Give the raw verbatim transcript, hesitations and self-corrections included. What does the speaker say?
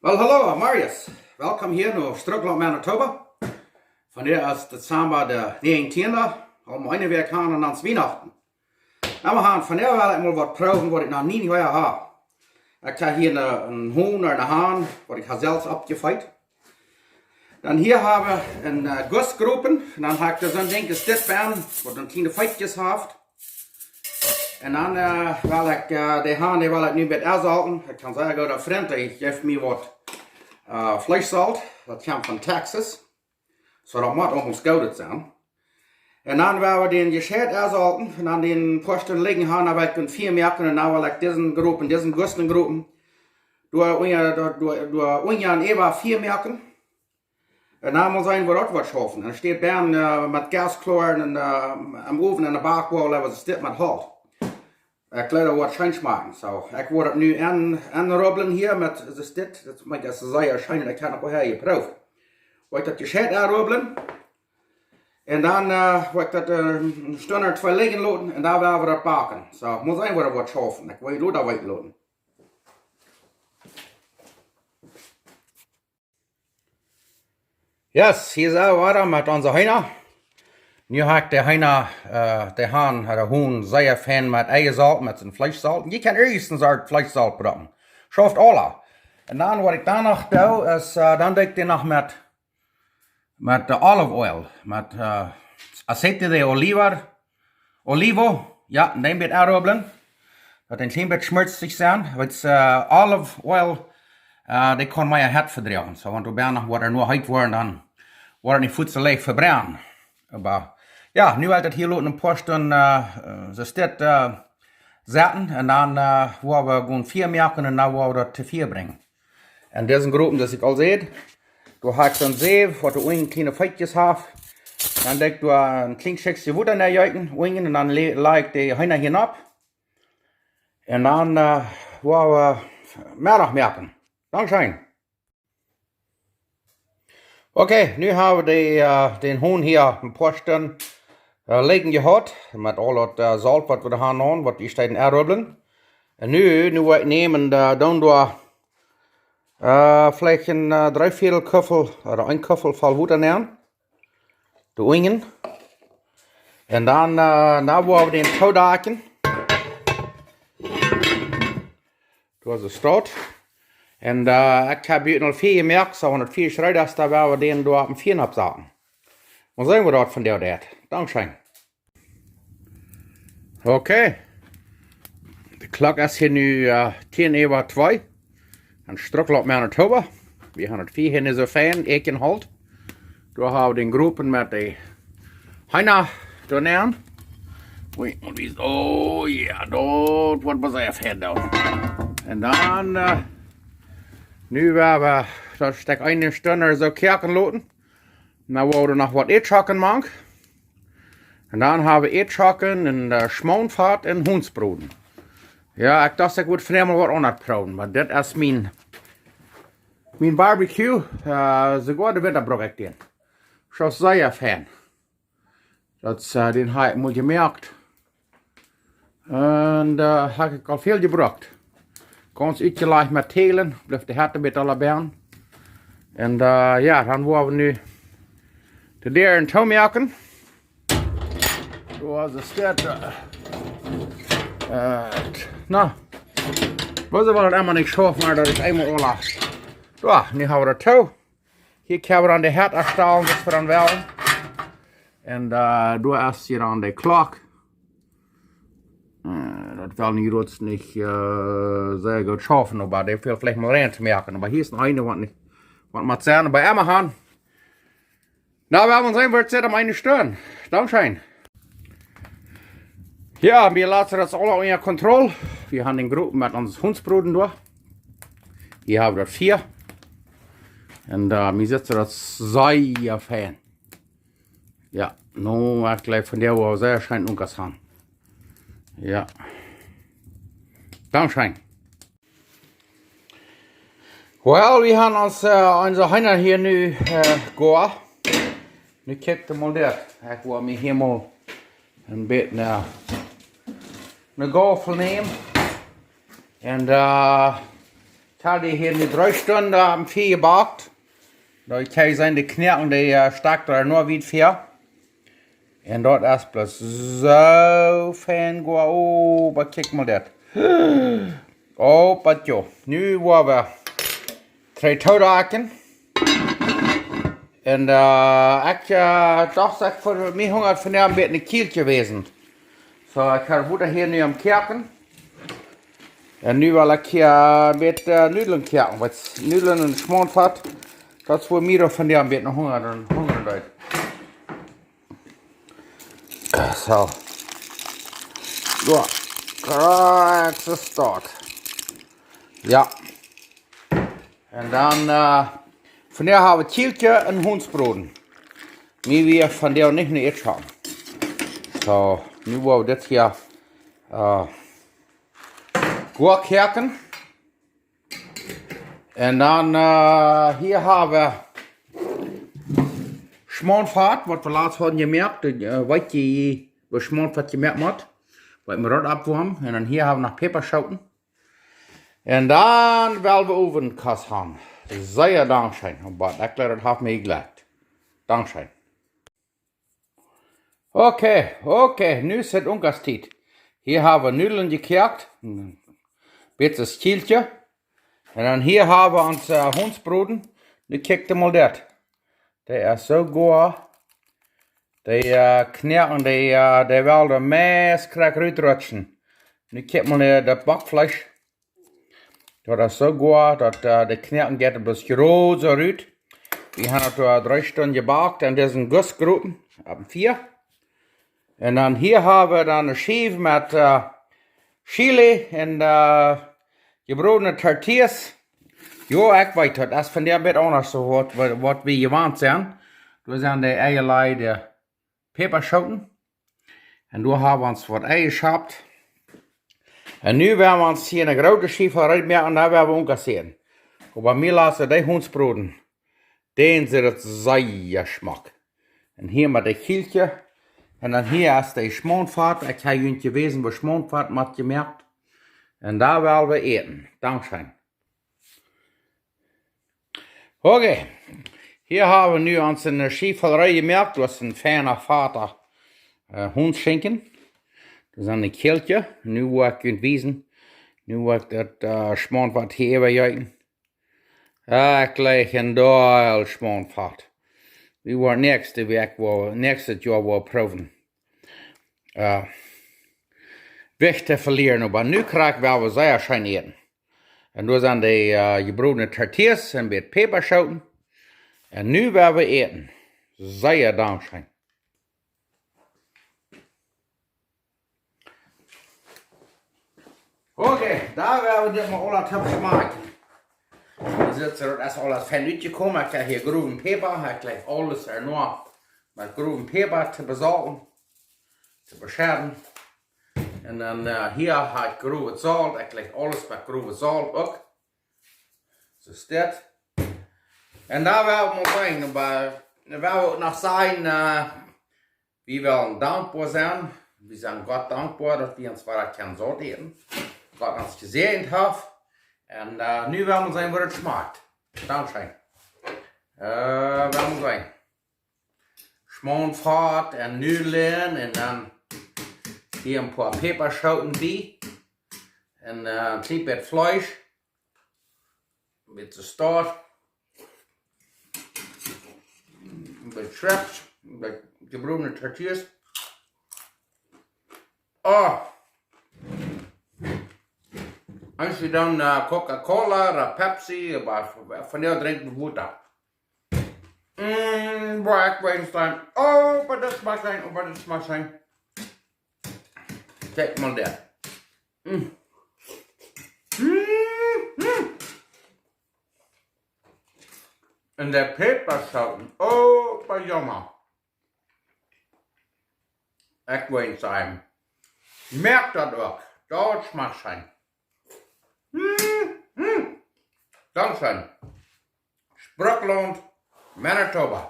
Well, hallo, Marius. Welkom hia no Strucklaunt, Manitoba. Vondoag es Dezamba de näajentieende, aul mau eene Wäakj han un dan es Wienachten. Oba wie han, vondoag well ekj mol waut proowen waut ekj noch nie jedonen hab. Ekj hab hia een, een Hon, een Hahn, waut ekj hab selfst oppjefeet. Dan hia hab wie een, äh, Gusgropen. Un dan hab ekj doa soon Dinkj aus dit benn, waut dan kjliene Feetjes haft. Un dan, äh, well ekj, äh, dän Hahn, dän well ekj nu met Äsalten. Ekj kaun sajen, gooda Frint, dee jeef mie waut, äh, Fleeschsolt. Daut kjemt von Texas. Soo, daut mott aulemol goot sennen. Un dan woa wie dän jescheit Äsalten. Un dan dän poa Stund lijen han, dan woa ekj dän fia moaken. Un dan well ekj disen Gropen, disen Gusgropen, doa unja, doa, doa, doa unja un äwa fia moaken. Un dan mol seenen woo daut woat schaufen. Dan steit benn, äh, met Gas kloa un, äh, em Owen en de Backowen, oba et steit met Holt. Ekj jleew daut woat scheen schmakjen. Soo, ekj woa daut nu aun, aunrubblen hia met, es dit, daut meent, daut es sea scheen, ekj hab daut aul jeprooft. Woa ekj daut jescheit aunrubblen. Un dan, äh, woa ekj daut, äh, eene Stund ooda twee lijen loten un dan woa wie daut backen. Soo, mol seenen woo daut woat schaufen. Ekj woa daut weeten loten. Yes, hia sent wie wada met onse Heena. Nu hab ekj de Heena, äh, de Hahn, de Hon sea fein met Äsalten, met soon Fleeschsolt. Un jie kjennen irjent soon Sort Fleeschsolt brucken. Schauft aula. Un dan waut ekj dan noch doo, es, äh, dan doo ekj dee noch met, met de olive oil, met, äh, aceite de oliva, olivo, jo, un dän bät aunrubblen. Daut een kjlien bät schmolzich sennen, wiels, äh, olive oil, äh, dee kaun mea Hitt vedroagen. Soo, wan doa benn noch waut doa no heet woat, dan woat et nich fuaz soo leicht vebrennen. Oba, jo, nu woa ekj daut hia loten een poa Stund, äh, äh, soo stell, äh, setten. Un dan, äh, woa wie daut fia moaken un dan woa wie daut to fia brinjen. Un disen Gropen, soo aus ekj aul säd, doa hab ekj soon Säw, waut doa unjen kjliene Feetjes haft. Dan doo ekj doa een kjlien Stekj Wota nenjeeten, unjen, un dan laj-, laj ekj de Heena hia nopp. Un dan, äh, woa wie Meddach moaken. Dankscheen. Okay, nu hab wie de, äh, dän Hon hia een poa Stund, äh, lijen jehaut, met aul daut, äh, Solt, waut wie doa han, waut wie steit aunrubblen. Un nu, nu woa ekj nämen, äh, dan doa, äh, veleicht een, äh, dree Viedel Kuffel, ooda een Kuffel voll Wota nämen. Doa unjen. Un dan, äh, dan woa wie dän toodakjen. Doa es de Stoot. Un, äh, ekj hab hia noch Fia jemoakt, soo wan daut Fia rut es, dan woa wie dän doa opp dän Fia nopp saten. Mol seenen woo daut vondoag jeit. Dankscheen. Okay. De Klock es hia nu, äh, tieen äwa twee. En Strucklaunt, Manitoba. Wie han daut Fia hia nich soo fein, ekjen Holt. Doa hab wie dän Gropen met de Heena doa nenn. Ui, un wie, oh jo, daut woat waut sea fein doa. Un dan, äh, nu woa wie daut Stekj eene Stund soo koaken loten. Dan woa wie noch waut Ieedschocken mank. Un dan hab wie Ieedschocken un, äh, Schmontfat un Honsbroden. Jo, ekj docht, ekj wudd vondoag mol waut aundret proowen, oba dit es mien, mien Barbecue. Äh, soogoa em Winta bruck ekj dän. Soo sea fein. Daut, äh, dän hab ekj mol jemoakt. Un, äh, hab ekj aul väl jebrukt. Gaunz utjelajcht met Twiebeln, blift de Hett een bät aula benn. Un, äh, jo, dan woa wie nu de Däaren toomoaken. Soo aus et steit, äh, äh, na, woo see wellen daut emma nich schaufen, oba daut es eemol aula. Soo, nu hab wie daut too. Hia kjenn wie dan de Hett aunstalen, waut wie dan wellen. Un, äh, doa es hia dan de Klock. Äh, daut well nu jrods nich, äh, sea goot schaufen, oba dee well veleicht mol rein to moaken. Oba hia es noch eene, waut nich, waut mott sennen, oba emma han. Na, wie woaren seenen, woat et om eene Stund. Dankscheen. Jo, wie loten daut aula unja Kontroll. Wie han dän Gropen met ons Honsbroden doa. Hia hab wie daut Fia. Un, äh, mie sitt daut sea fein. Jo, nu, ekj jleew vondoag woa wie sea scheen Unkas han. Jo. Dankscheen. Well, wie han ons, äh, onse Heena hia nu, äh, goa. Nu kjikjt mol dit. Ekj woa mie hia mol een bät, äh, eene Gaufel nämen. Un, äh, Ekj hab dee hia nu dree Stunden aum Fia jebackt. Doa kjenn jie seenen, de Knoaken, dee, äh, stakjt doa noch wiet väa. Un daut es bloos soo fein goa. Oh, oba kjikj mol dit. Oh, oba jo. Nu woa wie dree toodakjen. Un, äh, ekj, äh, docht, ekj, fa mie hungat vondoag een bät een Kjielkje wesen. Soo, ekj hab Wota hia nu aum Koaken. Un nu well ekj hia met, äh, Nudlen koaken. Waut Nudlen un Schmauntfat. Daut es fa mie vondoag een bät Hunga, Hunga deit. Soo. Jo, krakjt soo steit. Jo. Un dan, äh, vondoag hab wie Kjielkje un Hundsbroden. Mie wia vondoag nich no Äten. Soo, nu woa wie dit hia, äh, goa koaken. Un dan, äh, hia hab wie Schmauntfat, waut wie latst hauden jemoakt. Äh, weet jie, woo Schmauntfat jemoakt woat? Woa wie daut oppwoamen. Un dan hia hab wie noch Päpaschooten. Un dan well wie Owenkost haben. Sea dankscheen. Oba ekj jleew, daut haft mie jejlekjt. Dankscheen. Okay, okay, nu es et Ungastiet. Hia hab wie Nudlen jekoakt. Bät Kjielkje. Un dan hia hab wie ons, äh, Hundsbroden. Nu kjikjt mol dit. Dee es soo goa. Dee, äh, Knoaken, dee, äh, dee wellen doa meist krakjt rutrutschen. Nu kjikjt mol no daut Backfleesch. Daut es soo goa, daut, äh, de Knoaken jeit bloos jrod soo rut. Wie haben daut, äh, dree Stunden jebackt un dit es een Gussgropen opp een Fia. Un dan hia hab wie dan eene Schiew met, äh, Chili un, äh, jebrodne Tortillas. Jo, ekj weet, daut es vondoag een bät aundasch, soo waut, waut, waut wie jewant sent. Doa sent de Eia, de Päpaschooten. Un doa hab wie ons waut Eia jeschaupt. Un nu woa wie ons hia eene groote Schiew reed moaken un dan woa wie Ungastiet äten. Oba mie latst dee Hundsbroden. Dee es sea schmock. Un hia met daut Kjielkje. Un dan hia es de Schmauntfat. Ekj hab junt jewäsen, woo Schmauntfat moakt jemoakt. Un dan woa wie äten. Dankscheen. Okay, hia hab wie nu ons eene Schiew reed jemoakt, waut een feina, fata, äh, Hundsschinken. Daut es een Kjielkje. Nu woa ekj junt wiesen. Nu woa ekj daut, äh, Schmauntfat hia äwajeeten. Ekj jleew een doll Schmauntfat. Wie woaren näakjste Wäakj woll, näakjstet Joa woll proowen, äh, Jewicht to velieren, oba nu krakjt woa wie sea scheen äten. Un doa sent de, äh, jebrodne Tortillas un een bät Päpaschooten. Un nu woa wie äten. Sea dankscheen. Okay, dan woa wie dit mol aules toop schmakjen. Soo, daut es aules fein utjekomen. Ekj hab hia growen Päpa, ekj jleew aules ea noch met growen Päpa to besolten, to beschäden. Un dan, äh, hia hab ekj growet Solt. Ekj jleew aules met growet Solt uk. Soo es dit. Un dan woa wie mol seenen, oba dan woa wie uk noch seenen, äh, wie wellen dankboa sennen. Wie sent Gott dankboa, daut wie ons wada kjennen saut äten. Gott ons jesäajent haft. Un, äh, nu woa wie seenen, woo et schmakjt. Dankscheen. Äh, woa wie seenen. Schmauntfat un Nudlen un dan hia een poa Päpaschooten bie. Un, äh, een kjlien bät Fleesch. Een bät Stot. Een bät Chips. Een bät jebrodne Tortillas. Oh. Aus jie dan, äh, Coca-Cola ooda Pepsi, oba vondoag drinkj wie Wota. Mm, boah, ekj weet nich. Oh, oba daut schmakjt scheen, oba daut schmakjt scheen. Kjikj mol doa. Mm. Mm, mm. Un de Päpaschooten, oh, oba Joma. Ekj weet nich. Moakt daut uk. Daut schmakjt scheen. Mm, mm. Dankscheen. Sprickland, Manitoba.